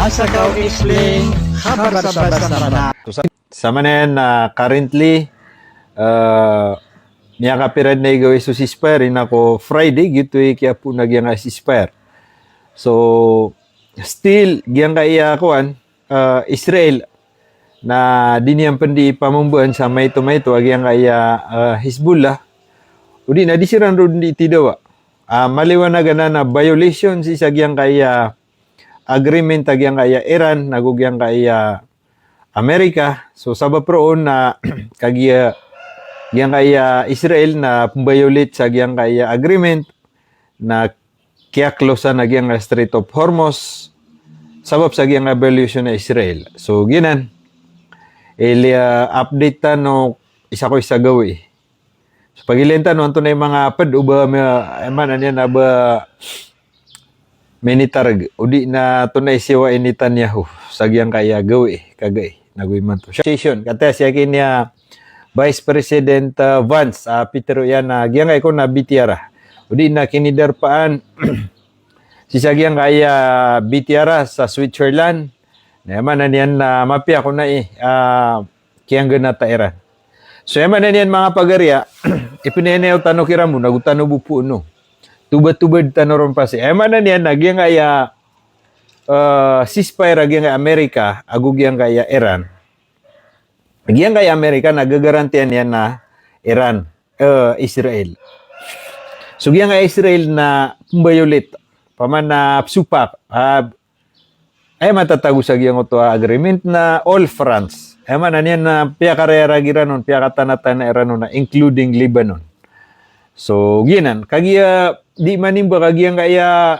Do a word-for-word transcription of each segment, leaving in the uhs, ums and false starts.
Asakaw Explain, khabar sa basta Manga. Sa maana niyan na currently, ah, miyakapira dn a igawii so ceasefire, ina ko Friday, giyoto i kiyapoon a giyangkai a ceasefire. So, still, giyangkai a kowan, ah, Israel, na di niyan pn di pamomboan sa maito-maito a giyangkai a, ah, Hezbollah, odi na di siran ron di tidawa. Ah, maliwanag anan na violation sii sa giyangkai a agreement a giyangkai a Iran, nago giyangkai a Amerika. So, sabap roo na kagiya giyangkai a Israel na pmbayolate sa giyangkai a agreement, na kiyaklosan a giyangkai a Strait of Hormuz, sabap sa giyangkai a violation a Israel. So, giyanan, ilay a update tano isa ko isa gawii. So, pagilayn tano antonaa i manga pd o ba ma-, aya maana niyan na ba minitarg, odi na antonaa i siyowa i Netanyahu sa giyangkai a gawii, kagai, nago imanto. Session, kataya si aki niya Vice President, ah, Vance, ah, Peter iyan na giyangkai ko na B T R a. Odi na kinidarpaan sii sa giyangkai a B T R a sa Switzerland. Na aya maana niyan na mapiya ko na i, ah, kiyangganata iran. So, aya maana niyan manga pagariya, ipneneo tano kiran bo, nago tano bo poono. Tobatobad tano ron pasi. Aya maana niyan na giyangkai a, eh, ceasefire a giyangkai a Amerika, ago giyangkai a Iran. Giyangkai a Amerika na gagarantiyan iyan a Iran, eh, Israel. So, giyangkai a Israel na pmbayolate. Opama na psopak, ah, aya matatago sa giyangkoto a agreement na all fronts. Aya maana niyan na piyakarayarag iran on, piyakatanatana iran on, na including Lebanon. So, giyanan, kagiya di manimba ka giyangkai a,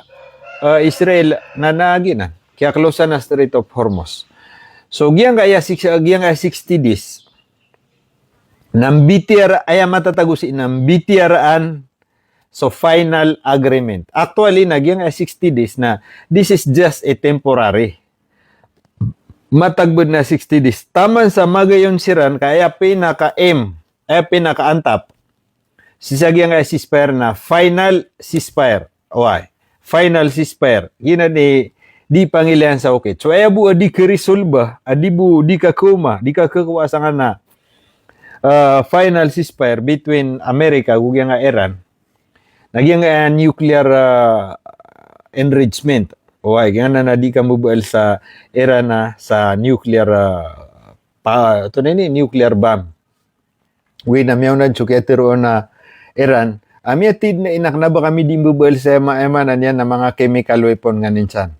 eh, Israel na, na giyanan, kiyaklosan a Strait of Hormuz. So, giyangkai a six-, giyangkai a sixty days, na mbitiyarai, aya matatago sii na mbitiyaraan so final agreement. Actually, na giyangkai a sixty days na, this is just a temporary. Matagb na sixty days. Taman sa magayon siran ka aya pinaka-aim, aya pinakaantap sii sa giyangkai a ceasefire na final ceasefire. Oway. Final ceasefire. Giyanan i di pangilayan sa okit. So, aya bo a di karesolba, a di bo, di kakoma, di kakowa sangkanan a, ah, final ceasefire between America ago giyangkai a Iran, na giyangkai a nuclear, ah, enrichment. Oway, giyanan a di kambabaal sa Iran a sa nuclear, ah, pa, antonaa ini, nuclear bomb. Oway, na miyaonad so kiyatharoa on a Iran a miyathay dn a ina kna ba kami di mbabaal sa aya ma-, aya maana niyan na manga chemical weapon nganin san.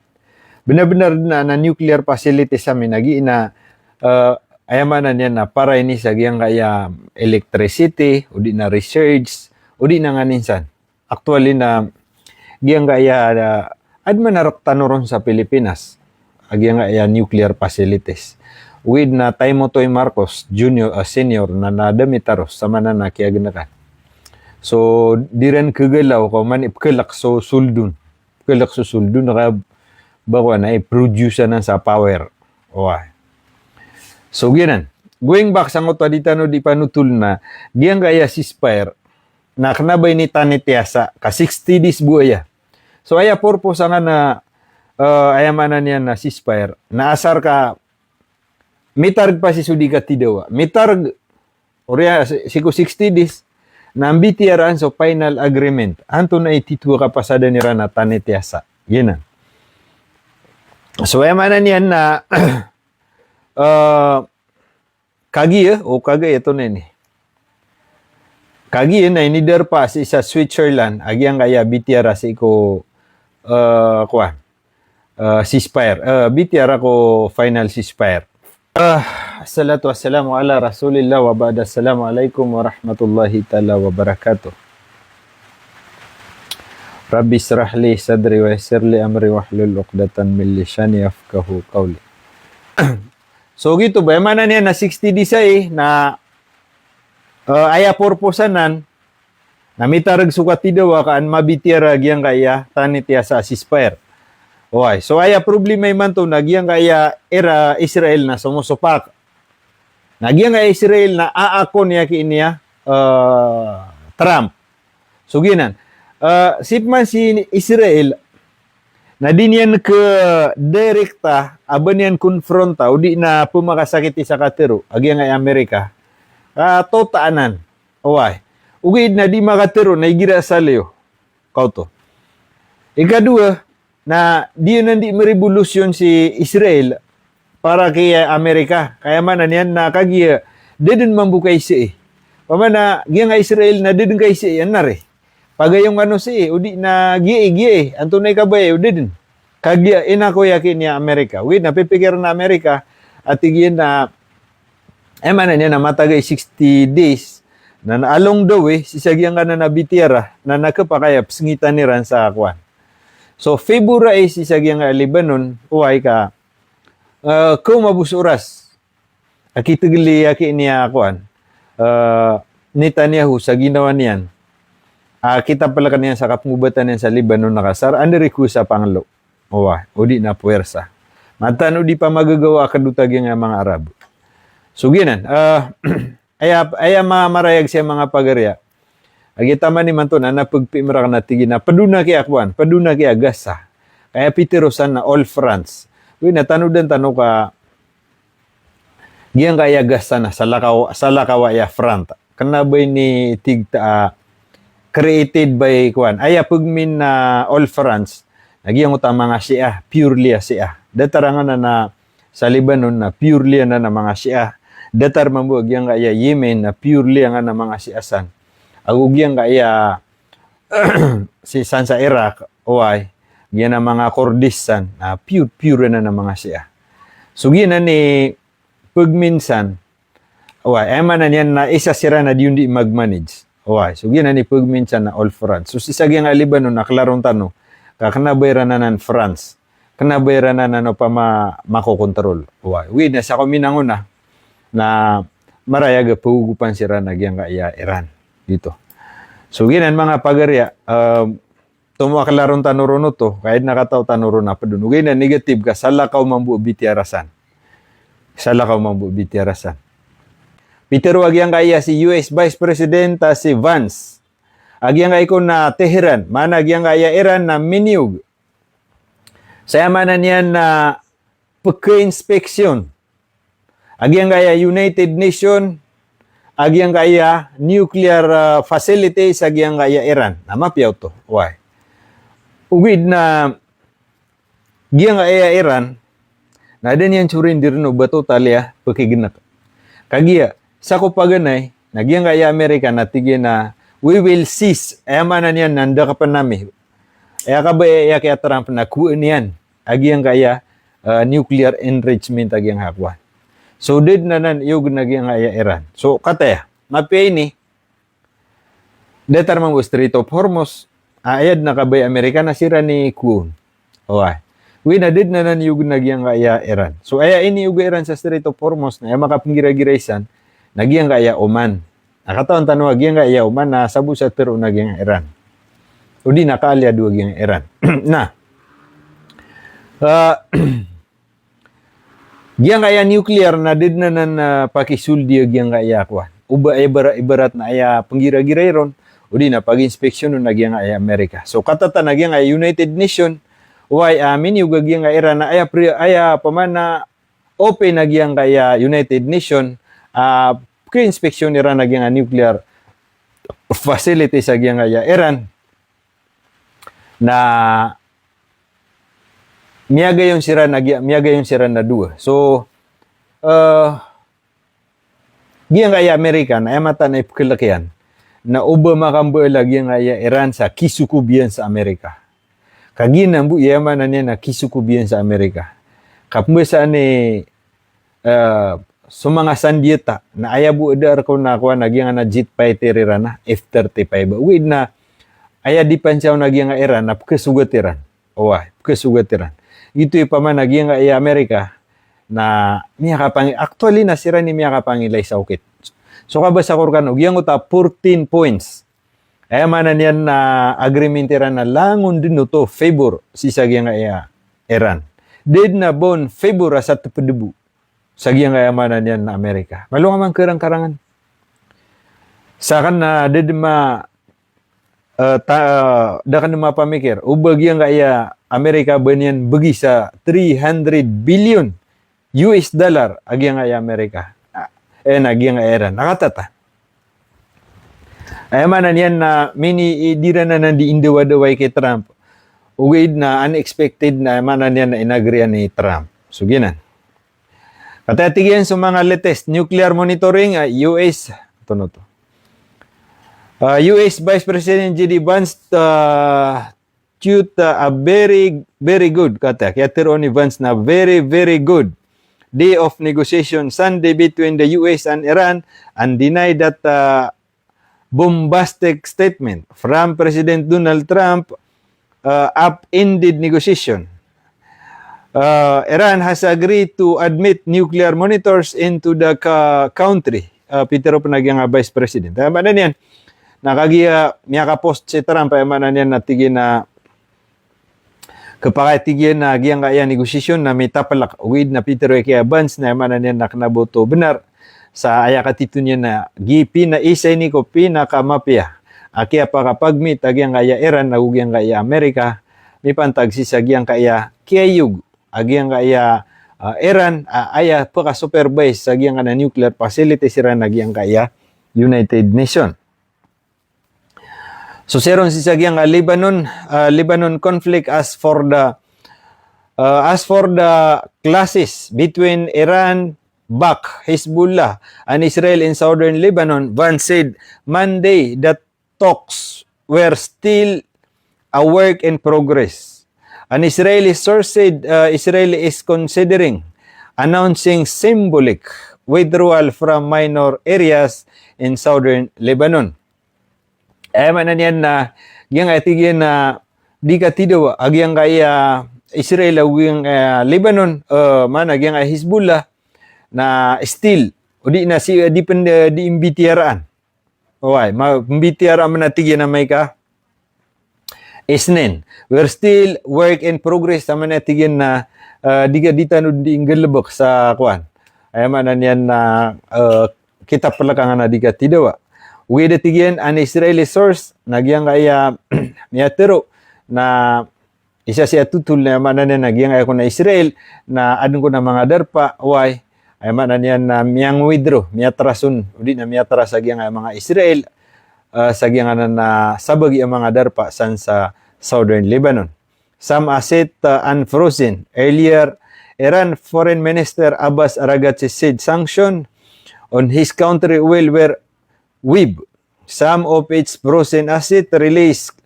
Bnar-bnar dn a, na nuclear facilities ami na giya na, eh, aya maana niyan na para ini sa giyangkai a electricity, odi na research, odi na nganin san. Actually na giyangkai a, ah, adn man a rk tano ron sa Pilipinas a giyangkai a nuclear facilities. Oway na Taymotoy Marcos Junior, ah, Senior na, na da mitaros sa maana na kiyagnkan. So, di ran kagalaw ko man i pkalk so soldon. Pkalk so soldon na ka ba ko ana i produce anan sa power. Oway. So, giyanan. Going back sangkoto a di tano di panotol na giyangkai a ceasefire, na kna ba ini tanitiyasa, ka sixty days bo aya. So, aya purpose angkanan a, eh, aya maana niyan na ceasefire, na asar ka mitarg pasi so di katidawa. Mitarg, oriyan, si-, sii ko sixty days, na mbitiyaraan so final agreement. Antonaa i titho a kapasadan iran a tanitiyasa. Giyanan. So, aya maana niyan na, eh, kagiya, o kagiya, antonaa ini. Kagiya na inidarpa sii sa Switzerland a giyangkai a B T R a sii ko, eh, kowan, eh, ceasefire. Eh, B T R a ko final ceasefire. Eh, assalatu wassalamu ala Rasulillah wa ba'd. Assalamu alaikum warahmatullahi taala wabarakatuh. Rabbi shrah li sadri wa yassir li amri wahlul uqdatan min lisani yafqahu qawli. So, giyoto ba, aya maana niyan na sixty days ai, na, eh, aya purpose anan, na mitarg so katidawa ka an ma-B T R a giyangkai a tanitiyasa a ceasefire. Oway, so aya problema imanto na giyangkai a Ira-, Israel na somosopak. Na giyangkai a Israel na aakon iyan ki ini a, eh, Trump. So giyanan. Eh, sii pman si Israel, Na di niyan kedirekta, a ba niyan konfronta, o di na pemakasakiti sa katero a giyangkai a Amerika. Ka totaanan. Oway. Ogaid na di makatero na igira sa liyo. Kaoto. Ikadowa, na di anan di merevolusyon si Israel para ki Amerika. Ka aya maana niyan na kagiya da den mambo kaisai. Opama na giyangkai a Israel na da den kaisai, anan ari. Pagayon kano sii, o di na giyai, giyai, antonaa i kabaya, o da den. Kagiya ino ko aya ki niyan Amerika. Ogaid na pipikir na Amerika, a tig iyan na, aya maana niyan na mataga i sixty days, na, na along the way, sii sa giyangkanan a bitiyara, na, na kepakay a pesengitan iran sa kowan. So, favor ai sii sa giyangkai a Lebanon, oway ka, eh, khaoma bo so oras a kitegel i aya ki niyan kowan, eh, Netanyahu sa ginawa niyan a kitapelek iyan sa kapengobatan iyan sa Lebanon na kasar, under request sa pangelo. Oway, o di na puwersa. Mataan o di pamagagawa a kedota giyangkai a manga Arab. So giyanan, eh, aya, aya ma-, marayag sii a manga pagariya. A giya taman imanto na, na pegpi merak na tig iyan a pedona ki a kowan, pedona ki a Gaza. Ka aya pitero san na all fronts. Ogaid na tanodan tano ka giyangkai a Gaza na salakaw, salakaw a aya front. Kena ba ini tig ta, ah, created by kowan. Aya pegmin na all fronts. Na giyangkoto a manga Shia, purely a Shia. Datar angkanan a sa Lebanon na purely angkanan a manga Shia. Datar mambo a giyangkai a Yemen na purely angkanan a manga Shia san. Ago giyangkai a sii san sa Iraq, oway, giyanan a manga Kurdish san, na pure, pure anan a manga Shia. So giyanan i pegmin san, oway, aya maana niyan na isa siran a di on di mag-manage. Oway, so giyanan i pegmin san na all fronts. So sii sa giyangkai a Lebanon na kelaron tano, ka kena ba iran anan France. Kena ba iran anan opama makokontrol. Oway, ogaid na sa ko minangon a, na marayag a pegogopan siran a giyangkai a Iran. Giyoto. So giyanan manga pagariya, eh, tomo a kelaron tano ron oto, ka aya den a katao tano ron a pedon. Ogaid na negative ka salakaw mambo a bitiyara san. Salakaw mambo a bitiyara san. Pitero a giyangkai a si U S Vice President a si Vance a giyangkai kon a Tehran, maana giyangkai a Iran na miniyog sa aya maana niyan na peke-inspection a giyangkai a United Nation a giyangkai a nuclear, ah, facility sa giyangkai a Iran. Na mapiya oto. Oway. Ogaid na giyangkai a Iran na da niyan surrender o ba totally a pekigenek. Kagiya sa ko paganay na giyangkai a Amerika na tig iyan a, "We will cease." Aya maana niyan na ndakapen ami. Aya kabaya i aya ki a Trump na kowaan iyan a giyangkai a, eh, nuclear enrichment a giyangkai a kowan. So da den anan iyogen a giyangkai a Iran. So kataya, mapiya ini, datar mambo a Strait of Hormuz, a aya den a kabaya i Amerika na siran i kowoon. Oway. Ogaid na da den anan iyogen a giyangkai a Iran. So aya iniyog a Iran sa Strait of Hormuz na aya makapenggiragiray san na giyangkai a Oman. Na katawan tano a giyangkai a Oman na sabo sa tero na giyangkai a Iran. O di na kaaliyado a giyangkai a Iran. Na, ah, giyangkai a nuclear na da den anan, ah, pakisoldi a giyangkai a kowan. O ba ibara-, ibarat na aya penggiragiray ron, o di na pag-inspection on a giyangkai a Amerika. So katatan a giyangkai a United Nation, oway, ah, miniyog a giyangkai a Iran na aya pre-, aya opama na open a giyangkai a United Nation, ah, peke-inspection iran a giyangkai a nuclear facilities a giyangkai a Iran. Na miyagayon siran a giya, miyagayon siran a dowa. So, eh, giyangkai a Amerika na aya mataan a ipekelek iyan na o ba makambaal a giyangkai a Iran sa kisokob iyan sa Amerika. Kagiya na bo aya maana niyan na kisokob iyan sa Amerika. Kapembasaan i, eh, so manga sandiyata na aya bo da a rekaw na kowan a giyangkai a jet fighter iran a F thirty-five. Ogaid na aya depensa on a giyangkai a Iran na pekesogat iran. Oway, pekesogat iran. Giyoto i opama na giyangkai a Amerika na miyakapangi-, actually na siran i miyakapangilay sa okit. So kabasa ko rekano, giyangkoto a fourteen points. Aya maana niyan na agreement iran na langon den oto favor sii sa giyangkai a Iran. Da den a ba on favor a sa teped bo sa giyangkai a maana niyan na Amerika. Malo nga man kerang-karangan. Saken na da den ma- eh, ta-, eh, da kn mapamikir o ba giyangkaya Amerika ba niyan bgi sa three hundred billion U S dollar a giyangkaya Amerika. Ah, eh, na giyangkaya Iran. Na katii ta. Aya maana niyan na mini-, i-, di ran anan di indawadawai ki Trump. Ogaid na unexpected na aya maana niyan na inagrian i Trump. So giyanan. Katii a tig iyan so manga latest nuclear monitoring, ah, U S, ito na oto. Ah, U S Vice President J D Vance, ah, took a very, very good, katii a, kiyatharo i Vance na very, very good day of negotiation Sunday between the U S and Iran and denied that, ah, bombastic statement from President Donald Trump, uh, upended negotiation. Uh, Iran has agreed to admit nuclear monitors into the ka-, country. Uh, pitharo pn a giyangkai a Vice President. Aya maana niyan na kagiya miyaka-post si Trump, aya maana niyan na tig iyan a Khapakay tig iyan a giyangkaya negosasyon na mitaplk, ogaid na pitharo iyan ki Vance na aya maana niyan na kna ba oto bnar sa aya katito niyan na giya pn a isa ini ko pinakamapiya a kiyapakapagmit a giyangkaya Iran ago giyangkaya Amerika, mipantag sii sa giyangkaya kiyayog a giyangkaya, ah, Iran, ah, aya pkha-supervise sa giyangkaya nuclear facilities iran a giyangkaya United Nation. So siran sii sa giyangkai a Lebanon, ah, Lebanon conflict, as for the, ah, as for the clashes between Iran-backed Hezbollah and Israel in southern Lebanon, Vance said Monday that talks were still a work in progress. An Israeli source said, ah, Israel is considering announcing symbolic withdrawal from minor areas in southern Lebanon. Aya maana niyan na giyangkai a tig iyan a di katidawa a giyangkaya Israel ago giyangkai a Lebanon, eh, maana giyangkai a Hezbollah na still, o di na sii, eh, di pen, eh, di imbitiaraan. Oway, ma-, imbitiaraan a tig iyan a amay ka Isnin. We're still work in progress, aya maana tig iyan na, eh, di ka, di tano di nggalbk sa kowan. Aya maana niyan na, eh, kitaplk angkanan a di katidawa. Ogaid a tig iyan an Israeli source na giyangkaya miyatharo na isa sii a thotol na aya maana niyan na giyangkaya kon a Israel na adn kon a manga darpa, oway, aya maana niyan na miyang-withdraw, miyatras on, o di na miyatras a giyangkaya manga Israel, ah, sa giyangkanan a sabagi a manga darpa san sa southern Lebanon. Some asset, ah, unfrozen. Earlier, Iran Foreign Minister Abbas Araghchi said sanction on his country oil were waived. Some of its frozen asset released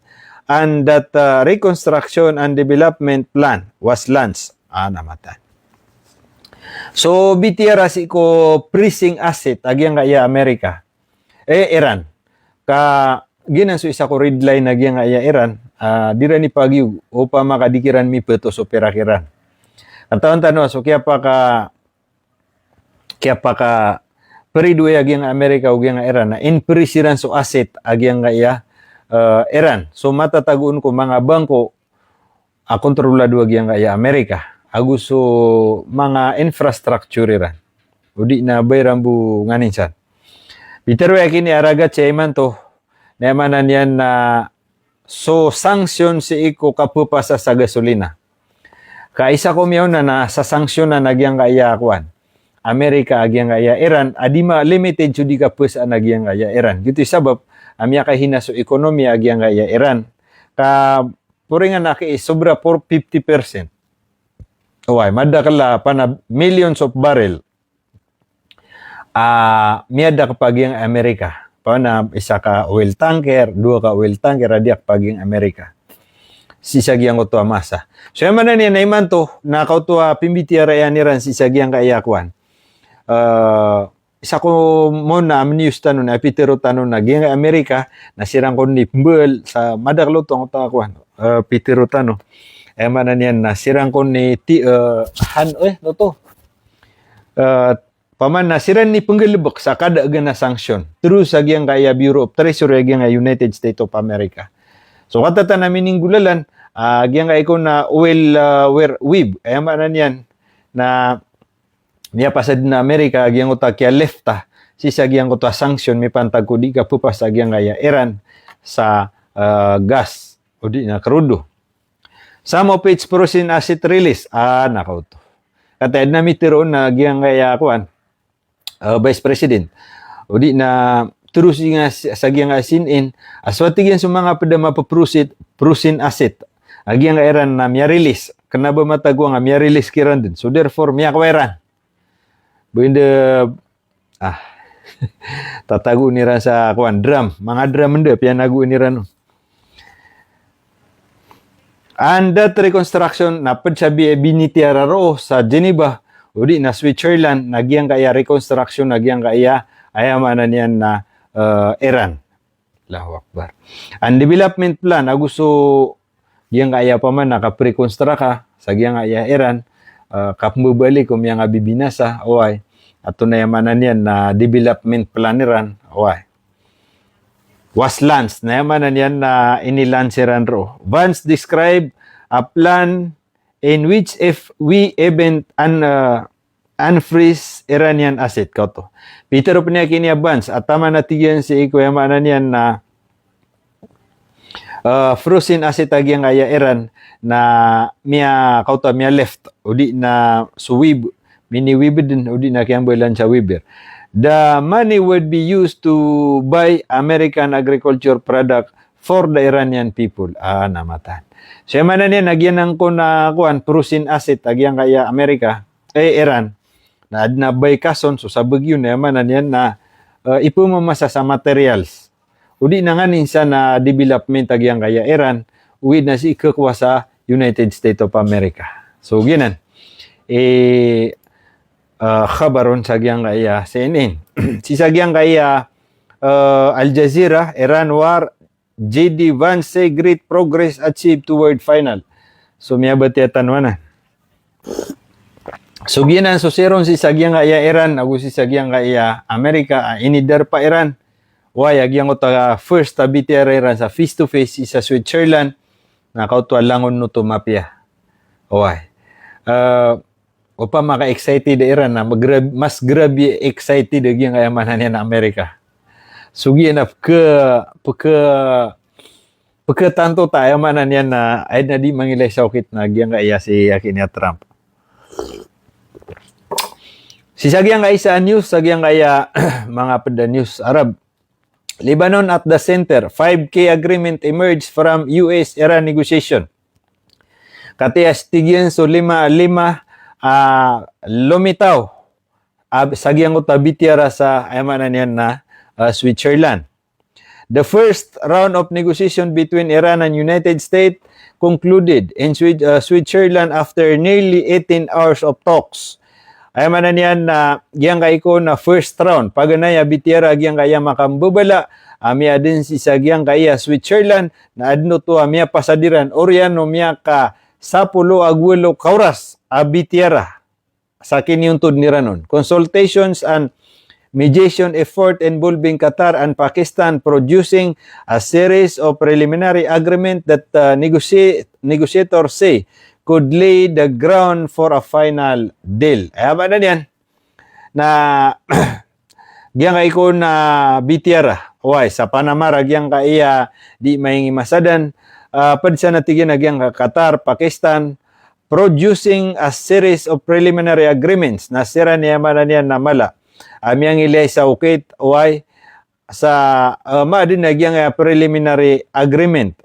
and that, uh, reconstruction and development plan was launched. Ah, na mata. So, B T R a sii ko freezing asset a giyangkaya Amerika. Eh, Iran. Ka giyanan so isa ko red line a giyangkaya Iran, ah, di iran ipagiyog, opama ka di kiran mipeto so pirak iran. Katawan tano, so kiyapaka kiyapaka-freeze a giyangkai a Amerika o giyangkai a Iran na in-freeze iran so asset a giyangkaya, eh, Iran. So matatago on ko manga bangko a kontrolado a giyangkaya Amerika ago so manga infrastructure iran. O di na ba iran bo nganin san. Pitharo iyan ki Araghchi imanto, na aya maana niyan na so sanction sii ko kapphasa sa gasolina. Ka isa ko miyaona na sasanction a giyangkaya kowan, Amerika a giyangkaya Iran, a di ma-limited so di kaphasaan a giyangkaya Iran. Giyoto i sabap a miyakahina so ekonomiya a giyangkaya Iran. Ka poringan a ki sobra por fifty percent. Oway, madakl a pana millions of barrel a miyada kpa giyangkai a Amerika. Pana isa ka oil tanker, dowa ka oil tanker a diya kpa giyangkai a Amerika. Sii sa giyangkoto a masa. So aya maana niyan na imanto na kaoto a pimbitiaraan iran sii sa giyangkaya kowan. Eh, isa ko mona a mniyos tano na pitharo tano na giyangkai a Amerika na siran kon ni pmbal sa madakl oto angkoto a kowan. Eh, pitharo tano. Aya maana niyan na siran kon ni ti-, eh, han, eh, oto. Eh, Paman na siran ni pnggalbk sa kada a gana sanction. Through sa giyangkaya Bureau of Treasury a giyangkaya United States of America. So katatan a mininggolalan, ah, giyangkaya kon a oil, ah, were waived. Aya maana niyan na miyapasad na Amerika giyangkoto a kiya-lift a sii sa giyangkoto a sanction mipantag ko di kapphasa giyangkaya Iran sa, ah, gas, o di na krudo. Some of its proven asset release. Ah, na kaoto. Katii a adn a mitharo on na giyangkaya kowan, ah, Vice President. O di na through sa giyangkaya C N N, a so tig iyan so manga pd a mapproven, proven asset a giyangkaya Iran na miyarelease. Kna ba matago a miyarelease kiran dn. So therefore, miyakowa iran. Ba anda, ah, tatagoon iran sa kowan, drum. Manga drum anda, piyanagoon iran on. And that reconstruction na pd sa bi-, binitiyara roo sa Geneva, o di na Switzerland, na giyangkaya reconstruction, na giyangkaya, aya maana niyan na, eh, Iran. Allahu Akbar. And development plan, ago so giyangkaya opama na kapre-construct a sa giyangkaya Iran, eh, kapmbabalik o miyangabibinasa, oway. Antonaa i maana niyan na development plan iran, oway. Was launched, na aya maana niyan na ini-launch iran roo. Vance described a plan in which if we event an, uh, unfreeze Iranian asset, kaoto. Pitharo pn iyan kini a Vance, a taman a tig iyan sii ko aya maana niyan na, uh, frozen asset a giyangkaya Iran na miya, kaoto, miya-lift, o di na so waive, mini-waive dn, o di na kiyambalan sa waiver. The money would be used to buy American agriculture product for the Iranian people. Ah, na mataan. So, aya maana niyan na giyangkoto a kowan, frozen asset a giyangkaya Amerika, eh, Iran, na adn a buy ka on, so sabagi on, aya maana niyan na, eh, ipmamasa sa materials. O di na nganin sa na development a giyangkaya Iran, ogaid na sii khakowa sa United States of America. So, giyanan. Eh, ah, khabar on sa giyangkaya C N N. Sii sa giyangkaya, eh, Al Jazeera, Iran war, J D Vance say great progress achieved toward final. So, miyabatiya tano anan. So, giyanan so sii ron sii sa giyangkaya Iran, ago sii sa giyangkaya Amerika, a, ini-DARPA iran. Oway, a giyangkoto a first a bitiyara iran sa face-to-face sii sa Switzerland, na kaoto a langon oto mapiya. Oway. Eh, opama ka excited iran na, magrab-, mas grabe excited a giyangkaya maana niyan na Amerika. So giyanan a pkha-, pkha-, pkhatanto ta, aya maana niyan na, aya dn a di mangilay sa okit na giyangkaya si, aya kini a Trump. Sii sa giyangkaya isa a news, sa giyangkaya manga pd a news Arab. Lebanon at the center, five K agreement emerged from U S Iran negotiation. Katii a tig iyan so lima, lima, ah, lomitaw, ah, sa giyangkoto a bitiyara sa, aya maana niyan na, ah, Switzerland. The first round of negotiation between Iran and United States concluded in Swi-, uh, Switzerland after nearly eighteen hours of talks. Aya maana niyan na giyangkaiko na first round. Paganay a bitiyara giyangkaya makambabala a miyaadn sii sa giyangkaya Switzerland, na adn oto a miyapasad iran oriyan o miyakasapolo ago walo ka oras a bitiyara sa kiniontod iran on. Consultations and mediation effort involving Qatar and Pakistan, producing a series of preliminary agreement that, uh, negotiate-, negotiators say could lay the ground for a final deal. Aya maana niyan na giyangkaiko na bitiyara, oway, sa panamar a giyangkaya di maing i masa dn, ah, pd sa na tig iyan a giyangka Qatar, Pakistan, producing a series of preliminary agreements, na siran i aya maana niyan na mala a miyangilay sa okit, oway, sa, ah, maadn a giyangkaya preliminary agreement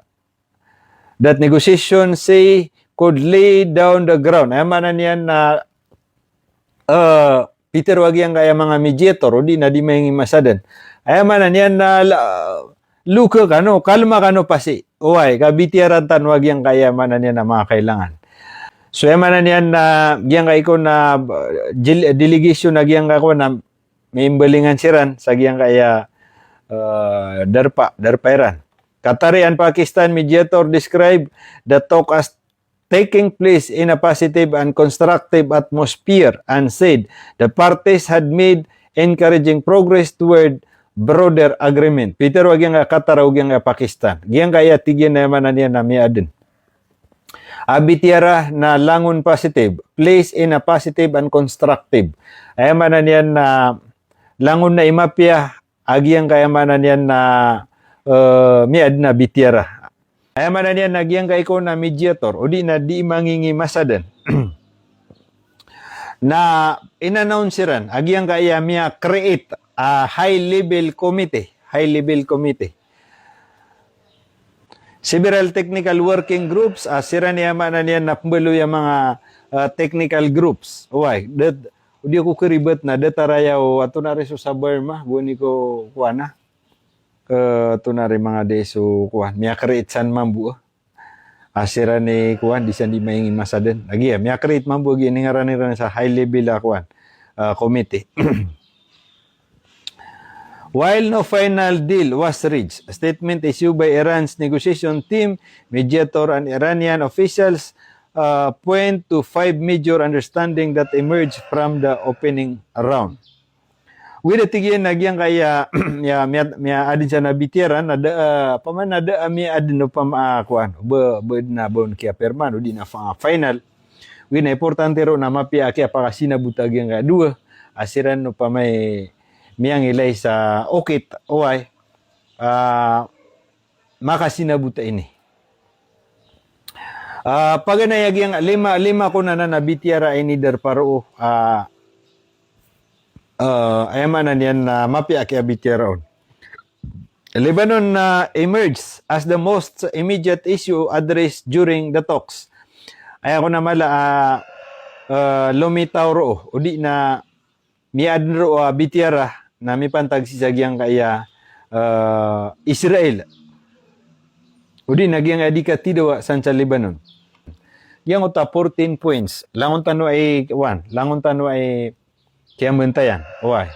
that negotiation say could lay down the ground. Aya maana niyan na, eh, pitharo a giyangkaya manga mediator, o di na di maing i masa dn. Aya maana niyan na la-, loka kano, kalma kano pasi. Oway, ka bitiyaraan tano a giyangkaya maana niyan na manga kailangan. So, aya maana niyan na giyangkaiko na, eh, jil-, delegation a giyangkaiko na mimbalingan siran sa giyangkaya, eh, DARPA, DARPA iran. Qatari and Pakistan mediator described the talk as taking place in a positive and constructive atmosphere and said the parties had made encouraging progress toward broader agreement. Pitharo a giyangkaya Qatar ago giyangkaya Pakistan. Giyangkaya tig iyan a aya maana niyan na miyaadn a bitiyara na langon positive, place in a positive and constructive. Aya maana niyan na langon na imapiya a giyangkaya maana niyan na, eh, miyaaden a B T R A. Aya maana niyan na giyangkai ko na mediator, odi na di mangingimasa den. Na in-announce iran a giyangkai a miya-create a high level committee, high level committee. Several technical working groups, a siran, aya maana niyan na pembaloy a manga, ah, technical groups. Oway, da, odi ako keribet na datar aya o, antonaa ri so sa Burma, gowani ko kowan a. Eh, antonaa ri manga di so kowan, miya-create san mambo, eh. A siran i kowan, di san di mangingimasa den. Lagid iya, miya-create mambo, lagid ini ngaran iran sa high level a kowan, ah, committee. While no final deal was reached, a statement issued by Iran's negotiation team, mediator and Iranian officials, uh, point to five major understanding that emerged from the opening round. Oway, da tig iyan a giyangkai a, iya, miya, miyaaden san a B T R A na da, ah, opama na da a miyaaden opama, ah, kowan, ba, ba den a ba on kiyapirman, odi na fa-, final. Oway, na importante roo na mapiya a kiyapakasinabota giyangkai a dowa, a siran opama i miyangilay sa okit, oway, ah, makasinabota ini. Ah, paganay a giyangkai a lima, lima ko na, na, na B T R A ini darpa roo, ah, ah, aya maana niyan na mapiya a kiya-B T R A on. Lebanon, ah, emerged as the most immediate issue addressed during the talks. Aya ko na mala a, ah, lomitaw roo, odi na miyaaden roo a B T R A na mipantag sii sa giyangkai a, eh, Israel. Odi na giyangkai a di katidawa san sa Lebanon. Giyangkoto a fourteen points. Langon tano ai, wan, langon tano ai kiyambantayan. Oway.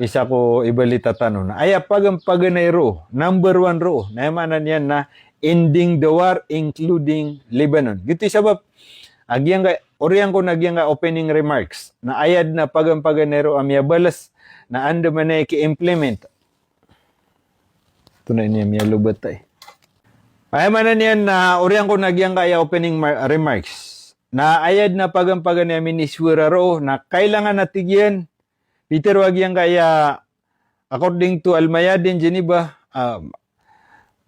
Isa ko ibalita tano na aya pagan-, paganay roo, number one roo. Na aya maana niyan na ending the war, including Lebanon. Giyoto i sabap a giyangkai, oriyan ko na giyangkai a opening remarks. Na aya den a pagan-paganay roo a miyabalas, na andamanaya i ki-implement. Antonaa ini a miyalobat ai. Aya maana niyan na oriyan ko na giyangkai a opening mar-, remarks. Na aya den a pagan-paganay a miniswera roo, na kailangan a tig iyan, pitharo a giyangkai a, according to Al-Mayadeen, Geneva, ah,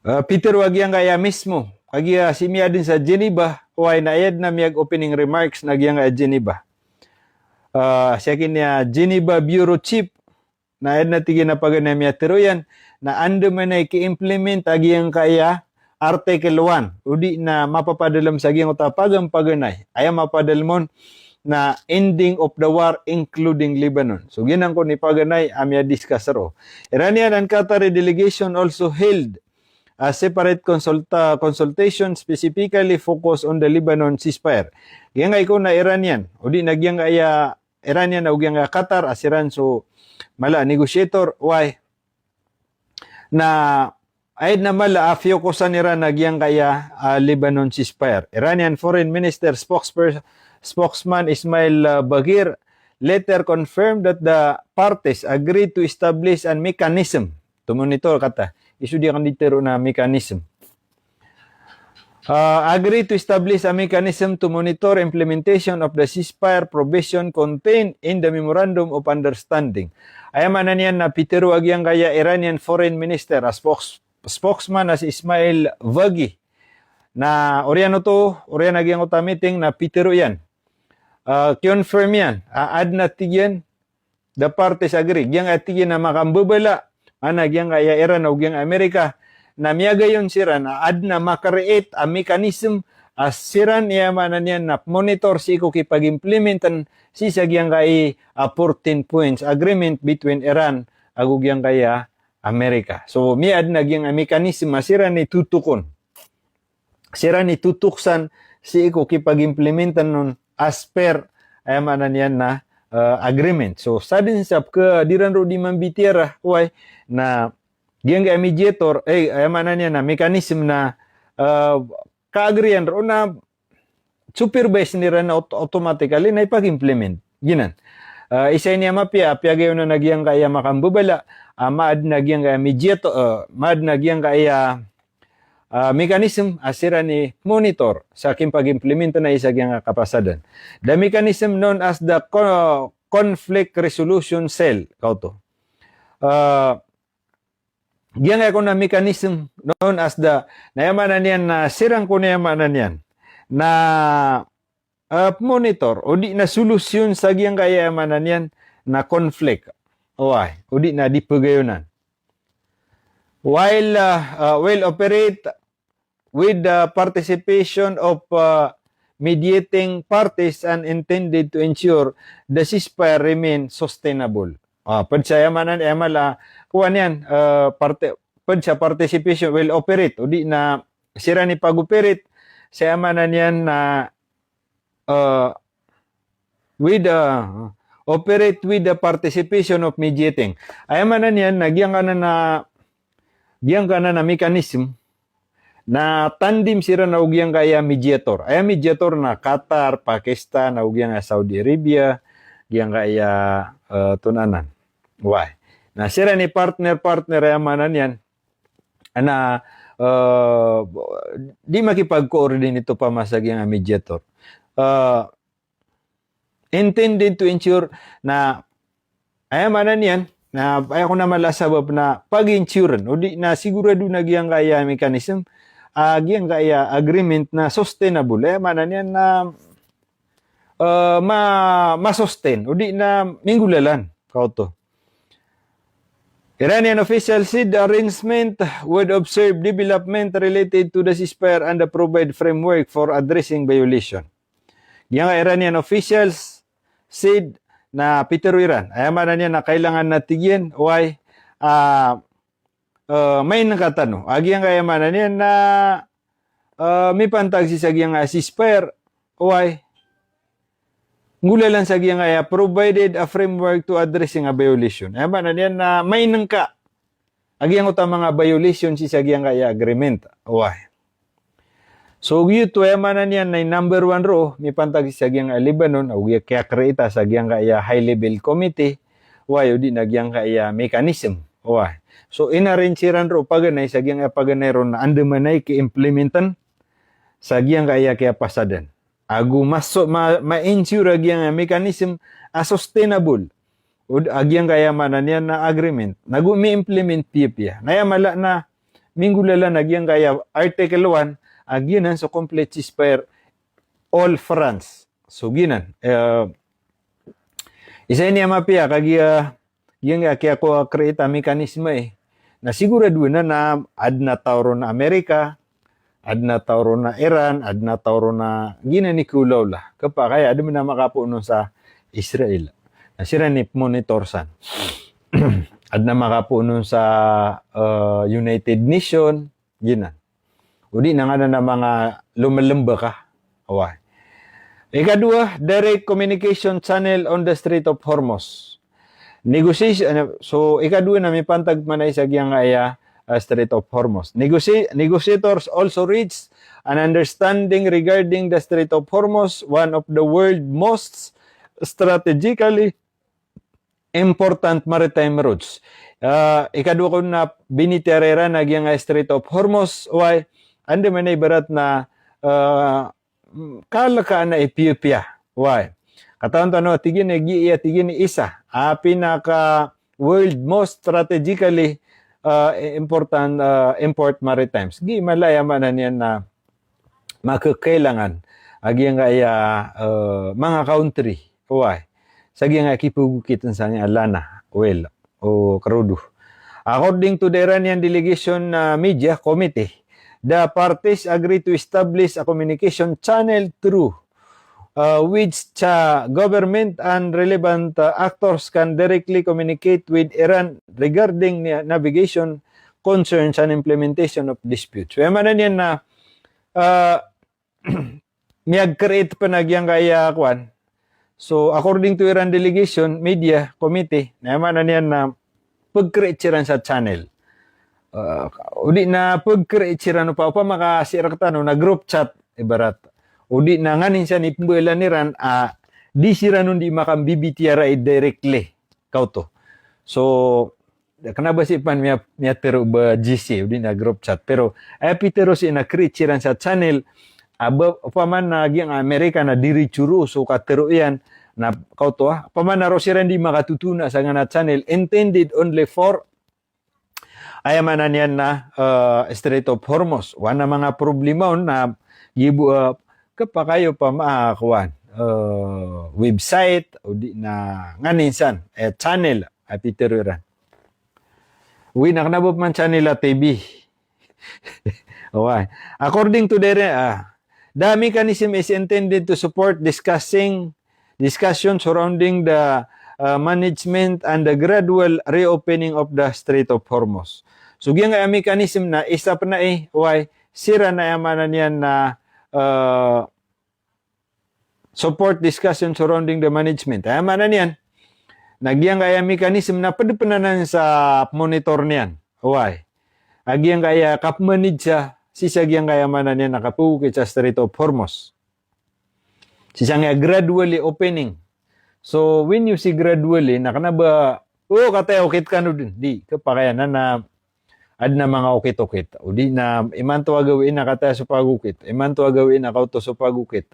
ah, pitharo a giyangkai a mismo, kagiya sii miyaaden sa Geneva, oway, na aya den a miyag-opening remarks na giyangkai a Geneva. Ah, sii ki niyan Geneva Bureau Chief, na aya den a tig iyan a paganay a miyatharo iyan, na andamanaya i ki-implement a giyangkai a Article one, odi na mapapadalem sa giyangkoto a pagan-paganay. Aya mapadalem on na ending of the war, including Lebanon. So, giyanan kon i paganay a miyadiscuss roo. Iranian and Qatari delegation also held a separate consulta-, consultation specifically focused on the Lebanon ceasefire. Giyangkai ko na Iranian, odi na giyangkai a Iranian ago giyangkai a Qatar, a siran so mala a negotiator, oway. Na aya den a mala a fiyokosan iran a giyangkai a, ah, Lebanon ceasefire. Iranian Foreign Minister spokesper-, spokesman Ismail, ah, Baghir later confirmed that the parties agreed to establish a mechanism to monitor, kata. Iso di aken di tero na mechanism. Uh, agree to establish a mechanism to monitor implementation of the ceasefire provision contained in the Memorandum of Understanding. Aya maana niyan na pitharo a giyangkaya Iranian Foreign Minister, a spokes-, spokesman a si Ismail Vagi. Na oriyan oto, oriyan a giyangkoto a meeting na pitharo iyan. Uh, confirm iyan, a, aden a tig iyan, the parties agree. Giyangkaya tig iyan a makambabala, maana giyangkaya Iran o giyangkaya Amerika, na miyagayon siran a aden a ma-create a mechanism a siran, aya maana niyan na monitor sii ko kipag-implementan sii sa giyangkaya, a, fourteen points agreement between Iran ago giyangkaya Amerika. So, miyaaden a giyangkaya mechanism a siran i totokon. Siran i totoksan sii ko kipag-implementan on as per, aya maana niyan na, eh, agreement. So, sadn sa pkadiran ro di mambitiara, oway, na giyangkaya mediator, eh, aya maana niyan na mechanism na, eh, ka-agree iyan ro na supervise iran na aut-, automatically na ipag-implement. Giyanan. Eh, isa ini a mapiya, a piyagayonan a giyangkaya makambabala, a maaden a giyangkaya mediator, eh, maaden a giyangkaya ah, mechanism a siran i monitor sa kimpag-implement na isa giyangkaya kapasadan. The mechanism known as the co-, conflict resolution cell, kaoto. Ah, giyangkaya kon a mechanism known as the, na aya maana niyan na siran kon aya maana niyan na, ah, monitor, odi na solusyon sa giyangkaya aya maana niyan na conflict. Oway, odi na di pagayonan. While, ah, ah, will operate with the participation of, ah, mediating parties and intended to ensure the ceasefire remain sustainable. Ah, ped sa aya maana, aya mala, kowan iyan, ah, parte-, ped sa participation will operate, odi na siran i pag-operate, sa aya maana niyan na, ah, with, ah, operate with the participation of mediating. Aya maana niyan na giyangkanan a, giyangkanan a mechanism na tandem siran ago giyangkaya mediator. Aya mediator na Qatar, Pakistan, ago giyangkaya Saudi Arabia, giyangkaya, eh, tonanan. Oway. Na siran i partner-partner aya maana niyan na, eh, di makipag-coordinate opama sa giyangkaya mediator. Eh, intended to ensure na, aya maana niyan, na aya kon a mala a sabap na pag-ensure, odi na sigurado na giyangkaya mechanism, ah, giyangkaya agreement na sustainable. Aya maana niyan na, eh, ma-, ma-sustain, odi na minggolalan, kaoto. Iranian officials said the arrangement would observe development related to the ceasefire and provide framework for addressing violation. Giyangkaya Iranian officials said na pitharo iran, aya maana niyan na kailangan na tig iyan, oway, ah, eh, mainengka tano a giyangkaya maana niyan na, eh, mipantag sii sa giyangkaya ceasefire, oway, nggolalan sa giyangkaya provided a framework to addressing a violation. Aya maana niyan na mainengka a giyangkoto a manga violation sii sa giyangkaya agreement. Oway. So, giyoto aya maana niyan na i number one roo, mipantag sii sa giyangkaya Lebanon, ago giya kiyakreita sa giyangkaya high level committee, oway, odi na giyangkaya mechanism. Oway. So, inarrange iran roo paganay sa giyangkaya paganay roo na andamanaya i ki-implementan sa giyangkaya kiyapasadan. Ago maso-, ma-, ma-ensure a giyangkaya mechanism a sustainable. Odi a giyangkaya maana niyan na agreement. Nago mi-implement piyapiya. Na aya mala na minggolalan a giyangkaya Article one, a giyanan so complete ceasefire all fronts. So giyanan, eh, isa ini a mapiya kagiya, giyangkaya kiya ko create a mechanism e. Na sigurado na na aden a taw ron a Amerika, aden a taw ron a Iran, aden a taw ron a giyanan i kolaola. Kepakay a aden a makapoon on sa Israel. Na siran i pemonitor san. Aden a makapoon on sa, eh, United Nation, giyanan. Odi na nganan a manga lomelembeka. Oway. Ikadowa, direct communication channel on the Strait of Hormuz. Negotiation, ano, so, ikadowa na mipantag man aya sa giyangkaya, ah, Strait of Hormuz. Negoci-, negotiators also reached an understanding regarding the Strait of Hormuz, one of the world most strategically important maritime routes. Ah, ikadowa kon a binitiyara iran a giyangkaya Strait of Hormuz, oway, andamanaya ibarat na, ah, kalekaan a Ethiopia. Oway. Katawan tano a tig iyan a giya tig iyan i isa a pinaka world most strategically, ah, important, ah, import maritimes. Giya mala aya maana niyan na makekailangan a giyangkaya, eh, manga country. Oway. Sa giyangkaya kipegokiten sa giyangkaya lana, oil, o krudo. According to the Iranian delegation, uh, media committee, the parties agreed to establish a communication channel through, uh, which, uh, government and relevant, uh, actors can directly communicate with Iran regarding na-, navigation concerns and implementation of disputes. So, aya maana niyan na, uh, miyag-create pen a giyangkaya kowan. So, according to Iran delegation, media, committee, na aya maana niyan na peg-create siran sa channel. Ah, odi na peg-create siran opa, opama ka sii rektano na group chat, ibarat. Odi na nganin san i pembelan iran, ah, di siran on di makambibitiyarai directly. Kaoto. So, kena ba sii pan miya-, miyatero ba G C, odi na group chat. Pero, aya pitero sii na create siran sa channel, a ba, opama na giyang Amerika na diritso roo so katero iyan, na kaoto a, opama na roo siran di makatotona sa giyangkana channel, intended only for Aya maana niyan na, eh, Strait of Hormuz. Oway na manga problema on na gibo, eh, kapakay o pama, ah, kowan, eh, website, o di na nganin san, eh, channel, a pitero iran. Oway na kena bo pman channel a T V. Oway. According to the, ah, the mechanism is intended to support discussing, discussion surrounding the, ah, management and the gradual reopening of the Strait of Hormuz. So giyangkaya mechanism na isa pn a, eh, oway, siran na aya maana niyan na, ah, support discussion surrounding the management. Aya maana niyan na giyangkaya mechanism na pd pn anan sa monitor niyan. Oway. A giyangkaya kapmanage sa, sii sa giyangkaya maana niyan na kapagokit sa Strait of Hormuz. Sii sangkaya gradually opening. So, when you see gradually, na kena ba, o, kataya okit kano dn. Di, kapakay anan na adn a manga okit-okit. O di na imanto a gawii na kataya so pagokit. Imanto a gawii na kaoto so pagokit.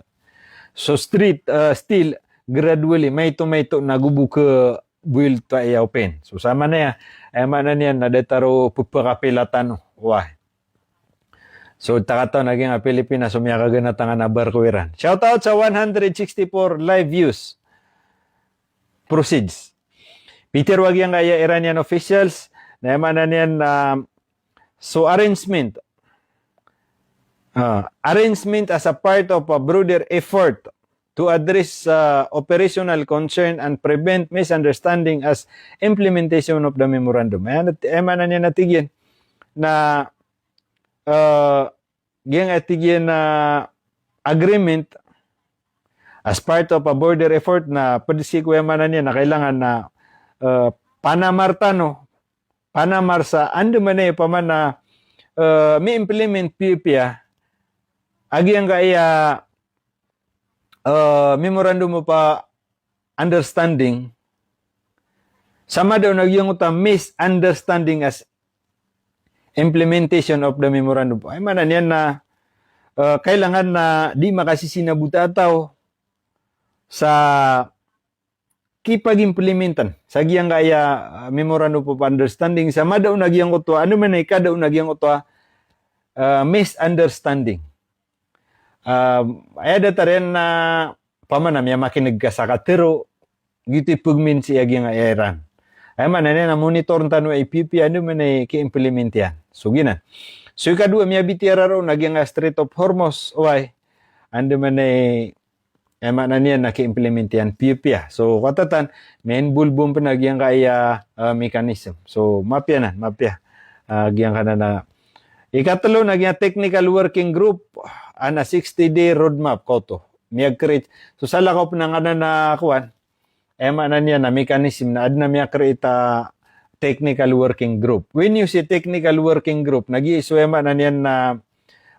So strait, ah, still, gradually, maito-maito na go bo khaboyolto a i-open. So sa manaya, aya maana niyan na datar o pphakapilatan o. Oway. So, takataw na giyangkai a Pilipinas so miyakaganatan a barko iran. Shout out sa one hundred sixty-four live views. Proceeds. Pitero a giyangkaya Iranian officials, na aya maana niyan na, so arrangement. Ah, arrangement as a part of a broader effort to address, ah, operational concern and prevent misunderstanding as implementation of the memorandum. Aya, aya maana niyan na tig iyan na, ah, giyangkaya tig iyan a agreement as part of a broader effort na pd sii ko aya maana niyan na kailangan na, eh, panamar tano, panamar sa andamanaya i pman a, eh, mi-implement piyapiya a giyangkaya, eh, memorandum of, ah, understanding, sa madaon a giyangkoto a misunderstanding as implementation of the memorandum. Aya maana niyan na, eh, kailangan na di makasisinabota a taw sa kipag-implementan sa giyangkaya, ah, memorandum of understanding sa madaon a giyangkoto a, andamanaya i kadaon a giyangkoto a, ah, misunderstanding. Ah, aya datar iyan na pman a miyamakineg ka sa katharo, giyoto i pagmin sii a giyangkaya iran. Aya maana niyan na monitor tano a i piyapiya andamanaya i ki-implement iyan. So giyanan. So ikadowa, miyabitiyarai ron a giyangkaya Strait of Hormuz, oway. Andamanaya i, aya maana niyan na ki-implement iyan piyapiya. So katatan, mi-involve pn a giyangkaya, ah, mechanism. So mapiya nan, mapiya. Ah, giyangkanan a Ikatlo na giyangkaya technical working group, ana sixty day roadmap, kaoto. Miyag-create. So salakaw pn angkanan a kowan, aya maana niyan na mechanism na adn a miya-create a technical working group. When you say technical working group, na giya so aya maana niyan na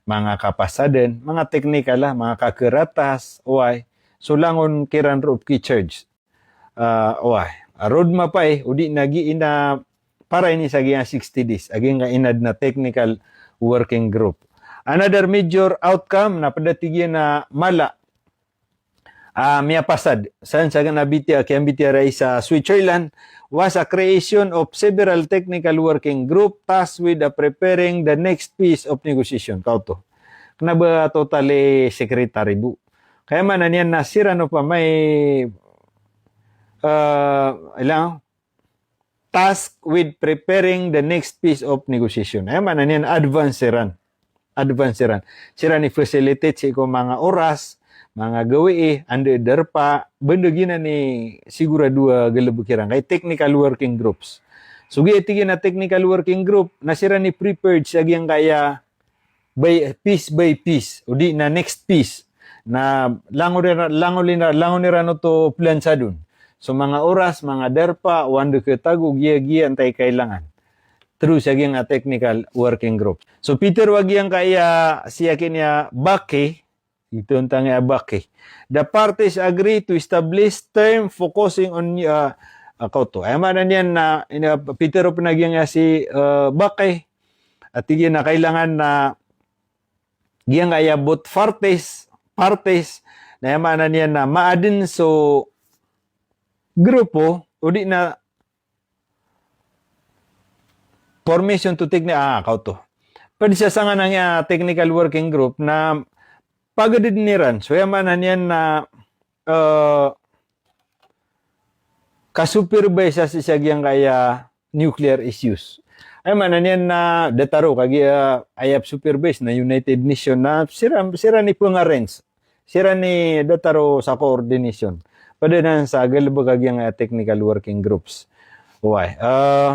manga kapasaden, manga technical a, manga kakeratas, oway. So langon kiran roo pki-charge. Ah, oway. A roadmap ai, odi na giya ina para ini sa giyangkaya sixty days. A giyangkaya inadn a technical working group. Another major outcome na pd a tig iyan a mala a miyapasad. San sa giyangkaya bitiya, kiyambitiyarai sa Switzerland, was a creation of several technical working group tasked with, ah, preparing the next phase of negotiation. Kaoto. Kna ba totally secretary bo. Kaya maana niyan na siran opama i, eh, ilang tasked with preparing the next phase of negotiation. Aya maana niyan advance siran. Advance siran. Siran i facilitate sii ko manga oras, manga gawii, anda darpa, banda giyanan i sigurado a galbk iran. Kay technical working groups. So giya tig iyan a technical working group, na siran i prepared sa giyangkaya by piece by piece, odi na next piece. Na langon iran, langon iran, langon iran oto plan sa doon. So manga oras, manga darpa, o anda khatago, giya, giya, antaa i kailangan. Through sa giyangkaya technical working group. So pitharo a giyangkaya si, akin iya, Baqi, ito ang tangay a Baqi. The parties agree to establish term focusing on, ah, ah, kaoto. Aya maana niyan na, ina, pitharo pn a giyangkaya si, eh, Baqi. A tig iyan na kailangan na giyangkaya both parties, parties, na aya maana niyan na maadn so grupo, odi na Formation to techni-, ah, kaoto. Ped sa sanganan a technical working group na pagadeden iran. So, aya maana niyan na, eh, kasupervise sa, sa giyangkaya nuclear issues. Aya maana niyan na datar o kagiya, eh, aya psupervise na United Nation na siran, siran i pengarrange. Siran i datar o sa coordination. Ped anan sa galebek a giyangkaya technical working groups. Oway. Eh,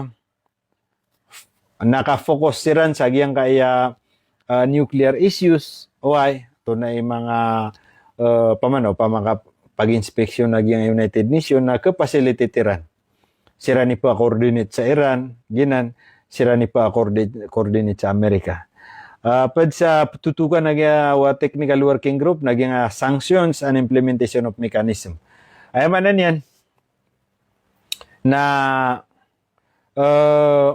nakafocus siran sa giyangkaya, ah, nuclear issues, oway, antonaa i manga, eh, pamano, pamakapag-inspection a giyangkaya United Nation na kepacilitate iran. Siran i pecoordinate sa Iran, giyanan, siran i pecoordi-, coordinate sa Amerika. Ah, ped sa tutukan a giya wa technical working group na giyangkaya sanctions and implementation of mechanism. Aya maana niyan na, eh,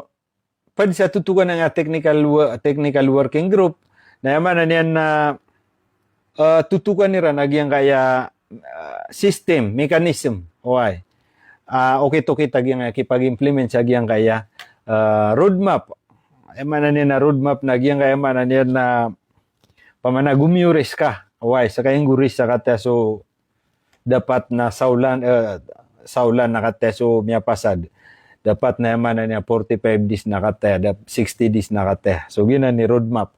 ped sa tutukan a technical wo-, technical working group, na aya maana niyan na, eh, tutukan iran a giyangkaya, eh, system, mechanism, oway. Ah, okit-okit a giyangkaya kipag-implement sa giyangkaya, eh, roadmap. Aya maana niyan na roadmap na giyangkaya maana niyan na pamana gomiyorisk ka, oway, seka inggoris sa kataya so dapat na saolan, eh, saolan na kataya so miyapasad. Dapat na aya maana niyan forty-five days na kataya, dap-, sixty days na kataya. So, giyanan i roadmap.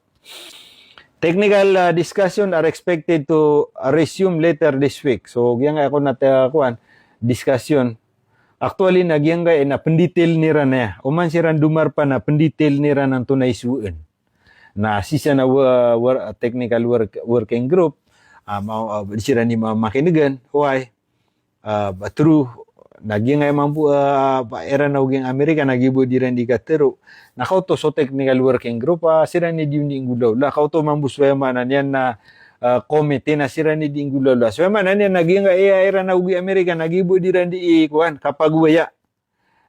Technical, uh, discussion are expected to resume later this week. So, giyangkaya kon a, uh, kowan, discussion. Actually, na giyangkaya na pendetail iran aya. Oman siran domarpa na pendetail iran antonaa i sowaan. Na sii sa na wo-, wor-, technical work-, working group, ah, ma-, ah, di siran i ma-, makinegan, oway. Ah, ba through, na giyangkaya mambo, ah, ba iran ago giyangkaya Amerika, na giya bo di iran di katero. Na kaoto so technical working group, ah, siran i di on di inggolawla. Kaoto mambo so aya maana niyan na, ah, committee na siran i di inggolawla. So aya maana niyan na giyangkaya iran ago giyangkaya Amerika, na giya bo di iran di i, kowan, kapagowaya.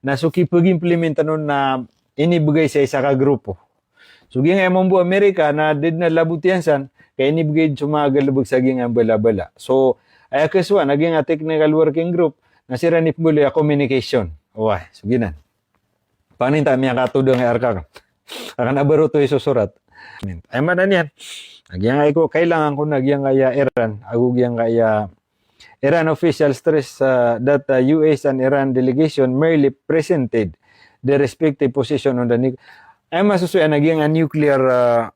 Na so kipag-implement anon na inibegay sa isa ka grupo. So giyangkaya mambo Amerika na da den a labot iyan san, ka inibegay den so manga galebek sa giyangkaya mbala-bala. So, aya kesowa na giyangkaya technical working group, na siran i pembaloy a communication. Oway, so giyanan. Paninta miyakatodang aya rka. Aken a baro oto isosorat. Aya maana niyan. Giyangkaya ko, kailangan ko na giyangkaya Iran, ago giyangkaya Iran officials stress, uh, that, uh, U S and Iran delegation merely presented their respective position on the nu-, aya masosoy a giyangkaya nuclear, uh,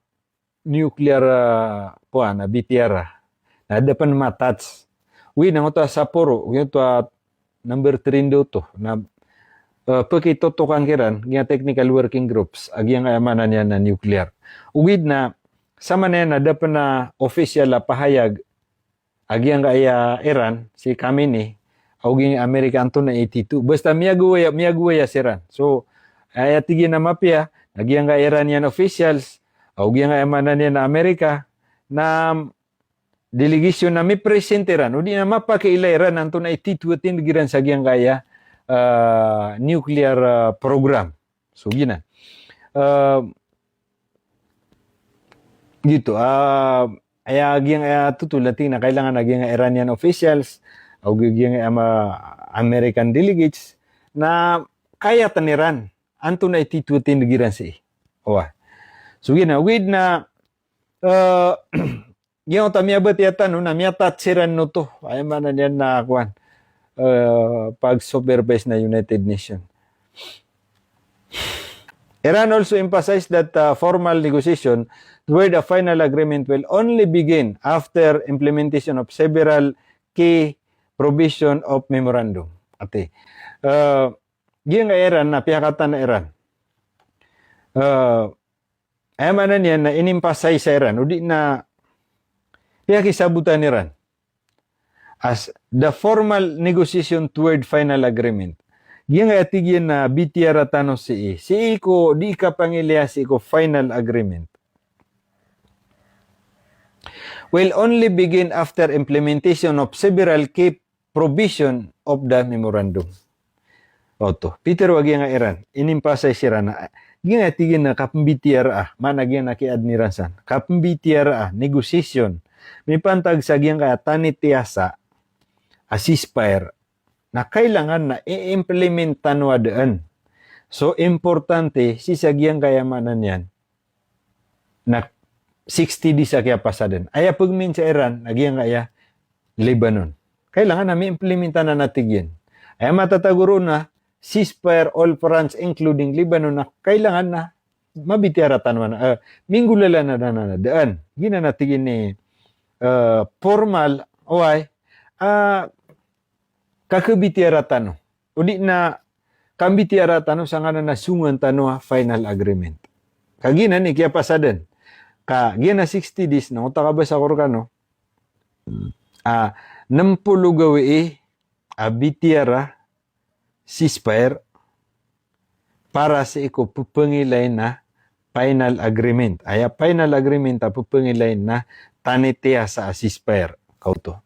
nuclear, uh, kowan, ah, B T R. Na da pen ma-touch. Wi, na ngoto a saporo, ngoto a number three ndo oto. Na, uh, pekitotokan kiran, giyangkaya technical working groups, a giyangkaya maana niyan na nuclear. Ogaid na, samanaya na da pen a official a pahayag, a giyangkaya Iran, si Khamenei, ago giyangkaya Amerika antonaa i tito. Basta miyagowaya, miyagowaya siran. So, aya tig iyan a mapiya, na giyangkaya Iranian officials, ago giyangkaya maana niyan na Amerika, na delegation na mipresent iran, odi na mapakailay iran antonaa i tito a tindeg iran sa giyangkaya, ah, nuclear, ah, program. So, giyanan. Ah, Giyoto, ah, aya giyangkaya, ah, totol na tig iyan a kailangan a giyangkaya Iranian officials, ago giyangkaya, ah, ma-, American delegates, na kayatan iran antonaa i tito a tindeg iran sii. Oway. So giyanan, ogaid na, eh, giyangkoto a miyabatiya tano na miya-touch siran oto. Aya maana niyan na kowan, eh, pag-supervise na United Nation. Iran also emphasized that, uh, formal negotiation toward a final agreement will only begin after implementation of several key provision of memorandum. Ati, eh, giyangkaya Iran na piyakatan a Iran. Eh, aya maana niyan na inimpasay sa Iran, odi na piyakisabotan iran as the formal negotiation toward final agreement. Giyangkaya tig iyan a bitiyara tano sii. Sii ko di kapangilaya sii ko final agreement will only begin after implementation of several key provision of the memorandum. Oto, pitero a giyangkaya Iran, inimpasay siran a, giyangkaya tig iyan a kapembitiyaraa, maana giyangkaya kiyaadn iran san. Kapembitiyaraa, negotiation. Mipantag sa giyangkaya tanitiyasa a ceasefire, na kailangan na i-implement tano a dn. So importante sii sa giyangkaya maana niyan na sixty days a kiyapasadan. Aya pagmin sa Iran na giyangkaya Lebanon. Kailangan na mi-implementa na na tig iyan. Aya matatago ron na ceasefire all fronts including Lebanon na kailangan na mabitiara tano na, eh, minggolalan na na na daan. Giyanan a tig iyan i, eh, formal, oway, ah, kakabitiara tano. O di na kambitiara tano sangkanan a songowan tano a final agreement. Ka giyanan i kiyapasadan. Ka giyanan a sixty days na o ta kabasa ko rkano. Ah, nem polo gawii a bitiara ceasefire para sii ko pphangilay na final agreement. Aya final agreement a pphangilay na tanitiya sa a ceasefire. Kaoto.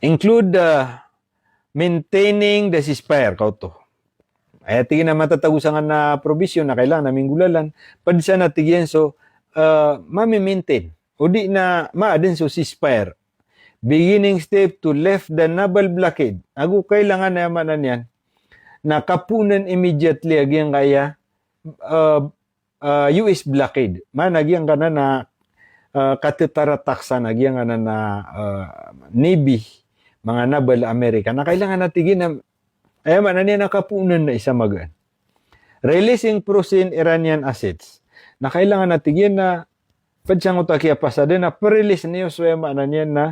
Include, ah, maintaining the ceasefire, kaoto. Aya tig iyan a matatago sangkanan a provision na kailangan na minggolalan, pd san a tig iyan so, eh, mami-maintain. O di na maaden so ceasefire. Beginning step to lift the naval blockade. Ago kailangan, aya maana niyan na kapoonan immediately a giyangkaya, eh, ah, U S blockade. Maana giyangkanan a, ah, katetarataksan a giyangkanan a, ah, Navy, manga naval a Amerika. Na kailangan a tig iyan a, aya maana niyan na kapoonan na isa magaan. Releasing frozen Iranian assets. Na kailangan a tig iyan na pd sangkoto a kiyapasadan na prelease niyo so aya maana niyan na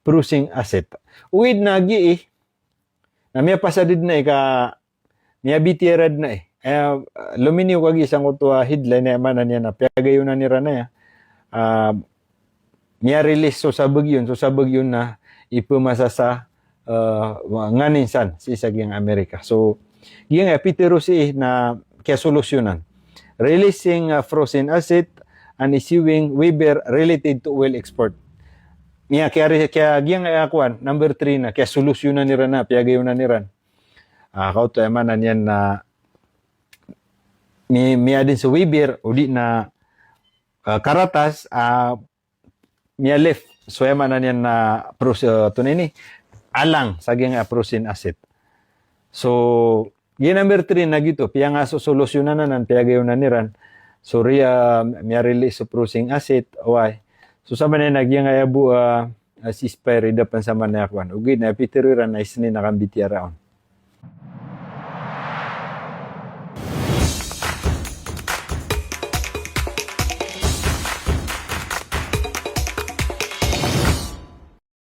frozen asset. Ogaid na gii, na miyapasad dn ai ka miyabitiara dn ai. Eh, lominiyo kagiya sangkoto a headline, aya maana niyan na piyagayonan iran aya. Ah, miyarelease so sabagi on, so sabagi on na ipmasa sa, eh, nganin san sii sa giyang Amerika. So giyangkaya pitharo sii na kiyasolusyonan. Releasing, ah, frozen asset and issuing waiver related to oil export. Miya kiyari-, kiya giyangkaya kowan, number three na kiyasolusyonan iran na, piyagayonan iran. Ah, kaoto aya maana niyan na mi-, miyadn so waiver, o di na, ah, karatas, ah, miyalift. So aya maana niyan na pros-, ah, tonaa ini, alang sa giyangkaya frozen asset. So giya number three na giyoto, piyangasosolusyonan anan, piyagayonan iran. So riya, ah, miyarelease so frozen asset, oway. So samanaya na giyangkaya bo, ah, ah, ceasefire i da pn samanaya kowan. Ogaid na pitharo iran na isni na kambitiara on.